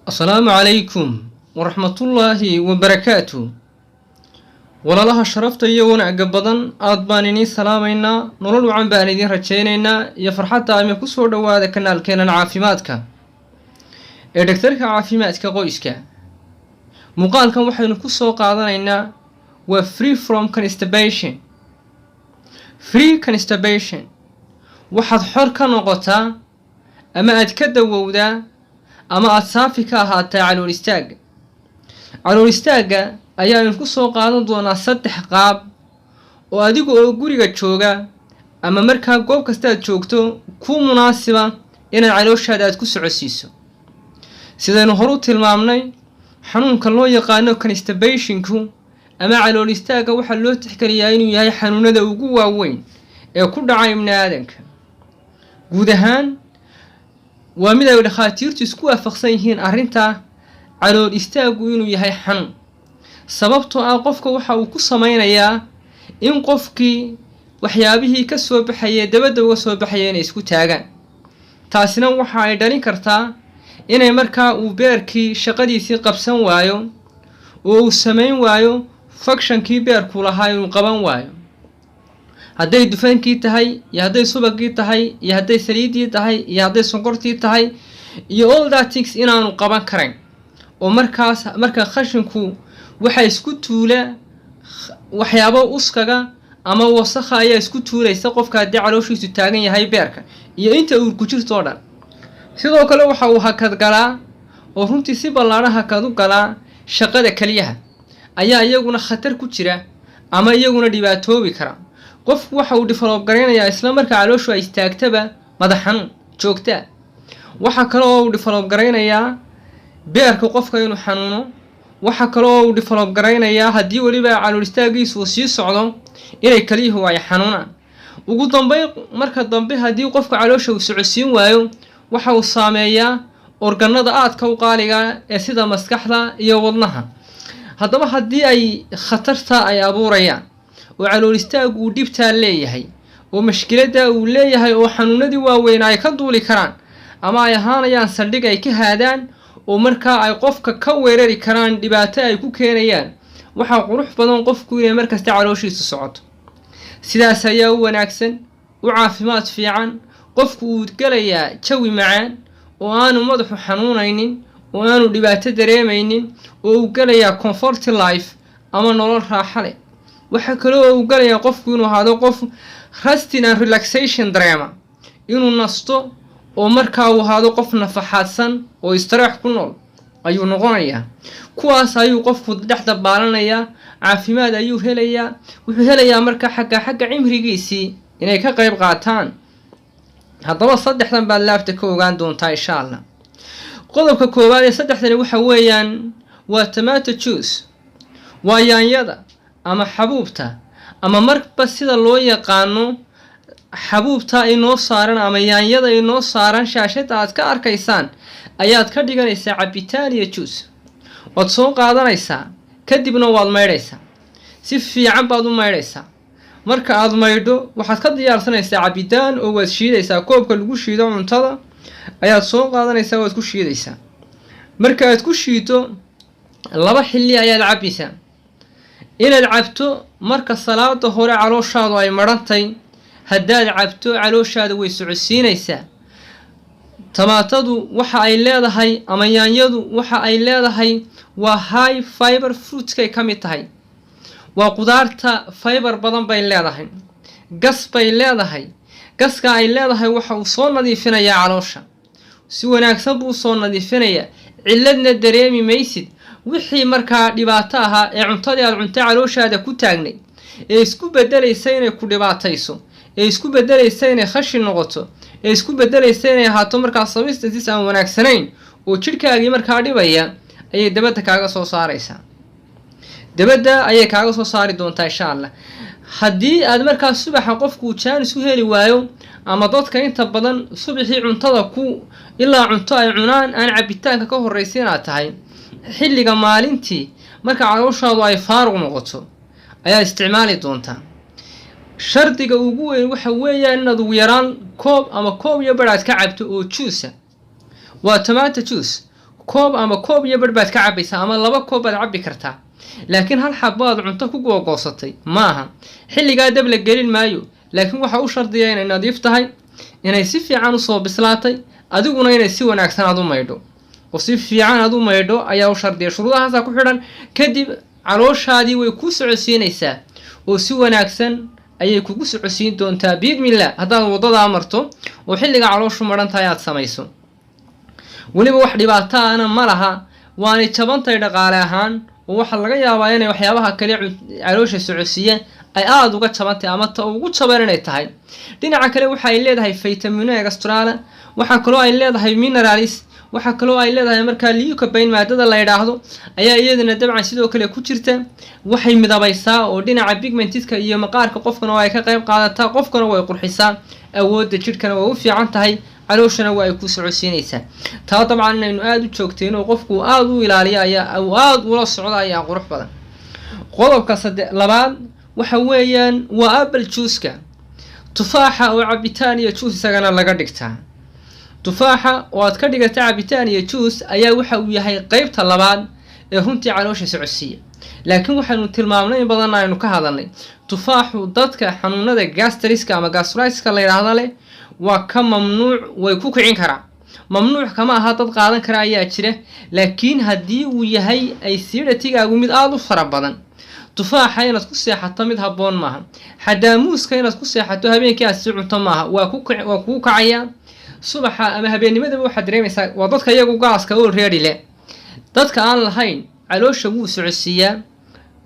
Asalaamu calaykum waraxmatullaahi wabarakaatu. Walaalaha sharafta iyo wanaagga badan, aad baan idiin salaamaynaa, nolol wacan baan idiin rajaynaynaa iyo farxadda. Ama kusoo dhowaada kanaalkeenan caafimaadka ee dhagtarka caafimaadka qoyska. Muuqaalkan waxaynu ku soo qaadanaynaa waa free from constipation. Free constipation, waxaad xor ka noqotaa ama aad ka dawowdaa ama aada saafi ka ahaataa calool istaagga. Calool istaagga ayaanu ku soo qaadan doonaa saddex qaab oo adiga oo guriga jooga ama markaa goob kastaad joogto ku munaasiba inaad calooshaada aad ku socodsiiso. Sidaynu horu tilmaamnay, xanuunka loo yaqaano constipationku ama calool istaagga waxaa loo tixgeliyaa inuu yahay xanuunada ugu waaweyn ee ku dhaca ibni aadanka guud ahaan. Waa mid ay dhakhaatiirtu isku waafaqsan yihiin arrintaa, calool istaaggu inuu yahay xanuun, sababtoo ah qofka waxa uu ku sameynayaa in qofkii waxyaabihii ka soo baxayee dabadda uga soo baxaya inay isku taagaan. Taasina waxa ay dhalin kartaa inay markaa uu beerkii shaqadiisii qabsan waayo oo uu samayn waayo functionkii beerku lahaa inuu qaban waayo, hadday dufankii tahay iyo hadday subagii tahay iyo hadday saliiddii tahay iyo hadday sonkortii tahay iyo all that things inaanu qaban karayn. Oo markaas marka khashinku waxaa isku tuula waxyaabo uskaga ama wasakha ayaa isku tuulaysa qofka haddii calooshiisu taagan yahay, beerka iyo inta uurku jirto o dhan. Sidoo kale waxa uu hakad galaa oo runtii si ballaadhan hakad u galaa shaqada keliyaha ayaa iyaguna khatar ku jira ama iyaguna dhibaatoobi kara. Qofku waxa uu develop garaynayaa isla marka calooshu ay istaagtaba madax xanuun joogtaa. Waxaa kale oo uu develop garaynayaa beerka qofka inuu xanuuno. Waxaa kale oo uu develop garaynayaa, haddii weliba calool istaagiisu uu sii socdo, inay keliyuhu ay xanuunaan. Ugu dambeyn, marka dambe haddii qofka caloosha uu socodsiin waayo, waxa uu saameeyaa organada aadka u qaaliga ee sida maskaxda iyo wadnaha. Haddaba haddii ay khatarta ay abuurayaan oo calool istaagu uu dhibtaa leeyahay oo mashkiladda uu leeyahay oo xanuunadii waaweyn ay ka duuli karaan ama ay ahaanayaan saldhig ay ka haadaan oo markaa ay qofka ka weerari karaan, dhibaato ay ku keenayaan, waxaa qurux badan qofku inay markasta calooshiisu socoto. Sidaas ayaa u wanaagsan, u caafimaad fiican. Qofku uu gelayaa jawi macaan oo aanu madaxu xanuunaynin oo aanu dhibaato dareemaynin, oo uu gelayaa comfort life ama nolol raaxa leh. Waxaa kale oo uu gelayaa qofku inuu ahaado qof resting and relaxation dareema, inuu nasto oo markaa uu ahaado qof nafaxaadsan oo istareex ku nool ayuu noqonayaa. Kuwaas ayuu qofku dhex dabaalanayaa, caafimaad ayuu helayaa, wuxuu helayaa marka xagga cimrigiisii inay ka qayb qaataan. Haddaba saddexdan baad laabta ka ogaan doontaa, insha Allah. Qodobka koowaad ee saddexdani waxa weeyaan waa tomato juice, waa yaanyada ama xabuubta ama marba sida loo yaqaano xabuubta inoo saaran ama yaanyada inoo saaran shaashada aad ka arkaysaan ayaad ka dhiganaysaa cabitaan iyo juice. Waad soo qaadanaysaa, kadibna waad maydhaysaa, si fiican baad u maydhaysaa. Marka aad maydho, waxaad ka diyaarsanaysaa cabitaan oo waad shiidaysaa. Koobka lagu shiido cuntada ayaad soo qaadanaysaa, waad ku shiidaysaa. Marka aad ku shiido, laba xilli ayaad cabbaysaa. Inaad cabto marka salaada hore calooshaadu ay marhantay haddaad cabto, calooshaada way socodsiinaysaa. Tamaatadu waxa ay leedahay ama yaanyadu waxa ay leedahay waa high fiber fruitskay ka mid tahay. Waa qudaarta fiber badan bay leedahay, gas bay leedahay. Gaska ay leedahay waxa uu soo nadiifinayaa caloosha, si wanaagsan buu usoo nadiifinayaa, ciladna dareemi maysid. Wixii markaa dhibaato ahaa ee cuntadii aad cunto calooshaada ku taagnay ee isku bedelaysa inay ku dhibaatayso, ee isku bedelaysa inay khashin noqoto, ee isku bedelaysa inay ahaato markaa substances aan wanaagsanayn oo jidhkaagii markaa dhibaya, ayay dabadda kaaga soo saaraysaa, dabadda ayay kaaga soo saari doontaa, insha Allah. Haddii aad markaa subaxa qofku jaanis u heli waayo, ama dadka inta badan subaxii cuntada ku ilaa cunto ay cunaan aan cabitaanka ka horraysa inaad tahay, xilliga maalintii marka calooshaadu ay faaruq noqoto ayaad isticmaali doontaa. Shardiga ugu weyn waxa weeyaan inaad ugu yaraan koob ama koob iyo badh aad ka cabto oo juusa. Waa tomato juice. Koob ama koob iyo barh baad ka cabaysaa ama 2 koob baad cabbi kartaa, laakiin hal xabo aad cunto ku googoosatay ma aha. Xilligaa dab la gelin maayo, laakiin waxaa u shardiya inay nadiif tahay, inay si fiican usoo bislaatay, adiguna inay si wanaagsan aad u maydho, oo si fiican aad u maydho ayaa u shardiya. Shuruudahaasaa ku xidhan. Kadib calooshaadii way kuu socodsiinaysaa, oo si wanaagsan ayay kugu socodsiin doontaa, biidnillah, haddaad waddadaa marto oo xilliga calooshu madhan tahay aad samayso. Weliba wax dhibaataana ma laha, waanay jabantahay dhaqaale ahaan, oo waxaa laga yaabaa inay waxyaabaha kale caloosha socodsiiya ay aada uga jabantahay ama ta ugu jaban inay tahay. Dhinaca kale, waxa ay leedahay vitamino extra leh, waxaa kaloo ay leedahay minerals, waxaa kaloo ay leedahay markaa lycopene maadada la yidhaahdo ayaa iyadana dabcan sidoo kale ku jirta. Waxay midabaysaa oo dhinaca pigmentiska iyo maqaarka qofkana oo ay ka qayb qaadataa, qofkana way qurxisaa, awoodda jidhkana way u fiican tahay, calooshana waa ay ku socodsiinaysaa. Taa dabcan inaynu aada u joogtayno, qofku aada u ilaaliyo ayaa uu aada ula socdo ayaa qurux badan. Qodobka labaad waxa weeyaan waa apple juiceka, tufaaxa oo cabitaan iyo juice isagana laga dhigtaa. Tufaaxa oo aad ka dhigata cabitaan iyo juice ayaa waxa uu yahay qeybta labaad ee runtii caloosha socodsiiya. Laakiin waxaynu tilmaamnay, in badanna aynu ka hadalnay, tufaaxu dadka xanuunada gastriska ama gastritiska la yidhaahda leh waa ka mamnuuc, way ku kicin karaa. Mamnuuc kama aha, dad qaadan kara ayaa jira, laakiin haddii uu yahay aciditygaagu mid aada u fara badan, tufaaxa inaad ku seexato mid habboon maaha. Xataa muuska inaad ku seexato habeenkii aad sii cunto maaha, waa kugu kacayaa subaxa ama habeennimadaba waxaad dareemaysaa. Waa dadka iyagu gaaska already leh. Dadka aan lahayn, caloosha wuu socodsiiyaa,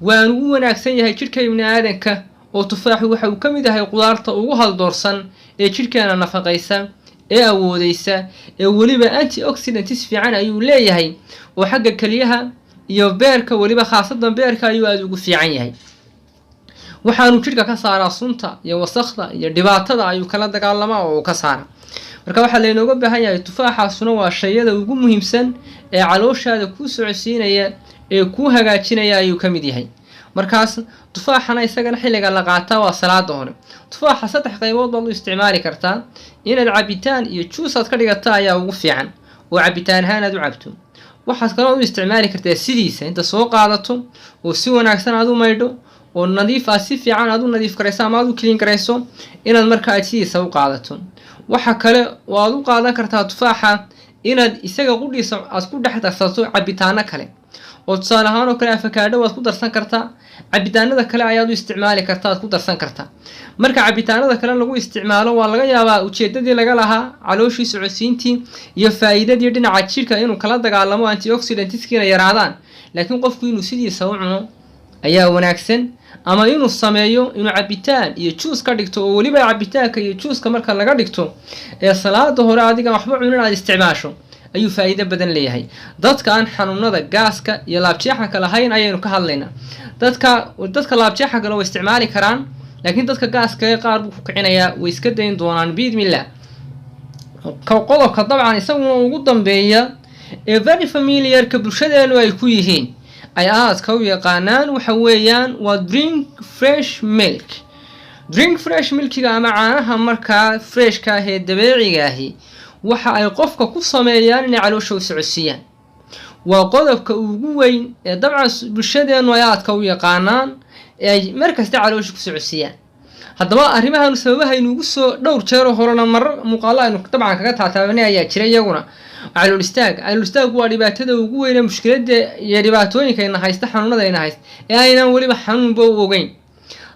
waanu u wanaagsan yahay jidhka ibni aadanka, oo tufaaxu waxa uu ka mid yahay qudaarta ugu haldoorsan ee jidhkeena nafaqaysa ee awoodeysa, ee weliba antioxidants fiican ayuu leeyahay, oo xagga keliyaha iyo beerka, weliba khaasadan beerka, ayuu aada ugu fiican yahay. Waxaanu jidhka ka saaraa sunta iyo wasakhda iyo dhibaatada ayuu kala dagaalamaa oo uu ka saaraa. Marka waxaa laynooga baahan yahay, tufaaxaasuna waa shayada ugu muhiimsan ee calooshaada kuu socodsiinaya ee kuu hagaajinaya ayuu ka mid yahay. Markaas tufaaxana isagana xilliga la qaataa waa salaada hore. Tufaaxa saddex qaybood baad u isticmaali kartaa. Inaad cabitaan iyo juice aad ka dhigata ayaa ugu fiican, oo cabitaan ahaan aad u cabto. Waxaad kaloo u isticmaali kartaa sidiisa, inta soo qaadato oo si wanaagsan aad u maydho oo nadiif ah, si fiican aad u nadiif garayso ama aad u clean garayso, inaad marka aad sidiisa u qaadato. Waxa kale oo aad u qaadan kartaa tufaaxa inaad isaga qudhiisa aad ku dhex darsato cabitaano kale, oo tusaale ahaan oo kale afakaadho waad ku darsan kartaa, cabitaanada kale ayaad u isticmaali kartaa, aad ku darsan kartaa. Marka cabitaanada kale lagu isticmaalo, waa laga yaabaa ujeedadii laga lahaa, calooshii socodsiintii iyo faa'iidadii dhinaca jidhka inuu kala dagaalamo, antioxidantskiina yaraadaan. Laakiin qofku inuu sidiisa u cuno ayaa wanaagsan, ama inuu sameeyo inuu cabitaan iyo juice ka dhigto, oo weliba cabitaanka iyo juiceka marka laga dhigto ee salaada hore adigan waxba cunin aad isticmaasho ayuu faa'iido badan leeyahay. Dadka aan xanuunada gaaska iyo laabjeexanka lahayn ayaynu ka hadlaynaa. Dadka laabjeexanka way isticmaali karaan, laakiin dadka gaaska qaar buu ku kicinayaa, way iska dayn doonaan, biidnillah. Qodobka dabcan isaguna ugu dambeeya ee very familiarka bulshadeenu ay ku yihiin, ay aadka u yaqaanaan, waxa weeyaan waa drink fresh milk. Drink fresh milkiga ama caanaha markaa freshka ah ee dabeeciga ahi waxa ay qofka ku sameeyaan inay caloosha u socodsiiyaan. Waa qodobka ugu weyn ee dabcan bulshadeenu ay aadka u yaqaanaan ee ay markasta caloosha ku socodsiiyaan. Haddaba arrimahan sababahaynu ugu soo dhowr jeero horena marar muuqaalo aynu dabcan kaga taataabanay ayaa jira iyaguna. Calool istaag, calool istaagu waa dhibaatada ugu weyne, mushkiladda iyo dhibaatooyinkayna haysta, xanuunadayna haysta ee aynan weliba xanuunba u ogeyn.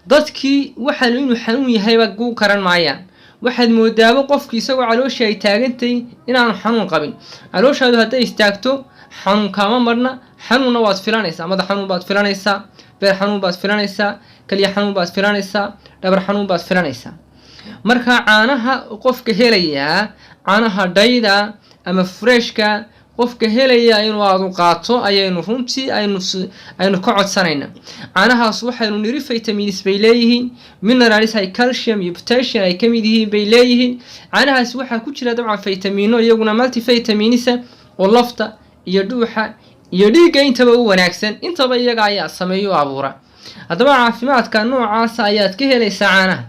Dadkii waxaanu inuu xanuun yahayba ku karan maayaan. Waxaad moodaaba qofki isagoo calooshii ay taagantay inaanu xanuun qabin. Calooshaadu hadday istaagto, xanuun kaama marna, xanuunna waad filanaysaa. Madax xanuun baad filanaysaa, beer xanuun baad filanaysaa, keliya xanuun baad filanaysaa, dhabar xanuun baad filanaysaa. Marka caanaha qofka helayaa, caanaha dhayda ama freshka qofka helaya inuu aadu qaato ayaynu runtii aynu ka codsanayna. Caanahaas waxaynu niri vitamins bay leeyihiin, minerals ay calcium iyo potassium ay kamid yihiin bay leeyihiin. Caanahaas waxaa ku jira dabcan vitamino iyaguna multivitaminsa oo lafta iyo dhuuxa iyo dhiigga intaba u wanaagsan, intaba iyaga ayaa sameeyo u abuura. Haddaba caafimaadka noocaasa ayaad ka helaysaa caanaha.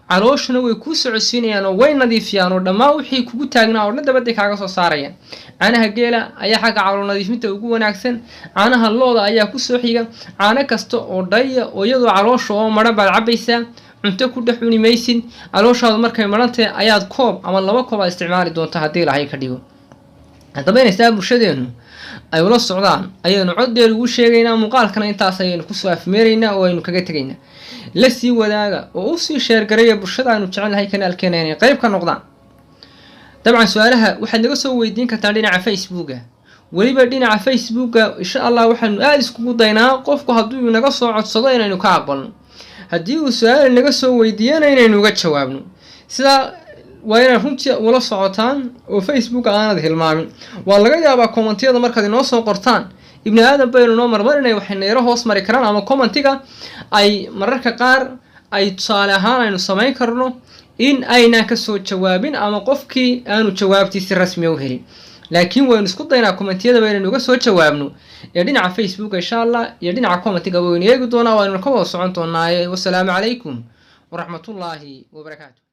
Calooshuna way kuu socodsiinayaan oo way nadiifiyaan, oo dhammaan wixii kugu taagnaa oo dhan dabadday kaaga soo saarayaan. Caanaha geela ayaa xagga calool nadiifinta ugu wanaagsan, caanaha looda ayaa kusoo xiga. Caano kasta oo dhaya oo iyadoo caloosha oo madhan baad cabaysaa, cunto ku dhex cuni maysid. Calooshaadu markay madhantahay ayaad koob ama 2 koob aad isticmaali doonta haddii Ilaahay ka dhigo. Haddaba inaysaa bulshadeennu ay ula socdaan ayaynu cod dheer ugu sheegaynaa. Muuqaalkana intaas ayaynu kusoo afmeeraynaa oo aynu kaga tegaynaa. La sii wadaaga oo usii share gareeya bulshada aynu jecelnahay kanaalkeena inay qayb ka noqdaan. Dabcan su-aalaha waxaad naga soo weydiin kartaan dhinaca Facebooka. Weliba dhinaca Facebooka, insha Allah, waxaanu aada iskugu daynaa qofku hadduu naga soo codsado inaynu ka aqbalno, haddii uu su-aal naga soo weydiiyana inaynu uga jawaabno. Sidaa waa inaad runtii ula socotaan oo Facebook aanad hilmaamin. Waa laga yaabaa commentiyada markaad inoo soo qortaan, ibni aadam baynu noo marmar inay waxay nayro hoos mari karaan, ama commentiga ay mararka qaar ay tusaale ahaan aynu samayn karno in aynaan kasoo jawaabin ama qofkii aanu jawaabtii si rasmiya u helin, laakiin waynu isku daynaa commentiyadaba inaynu uga soo jawaabno ee dhinaca Facebook, insha Allah, iyo dhinaca commentiga waynu eegi doonaa, waynu ka wada socon doonaaye. Wasalaamu calaykum waraxmatullaahi wabarakaatu.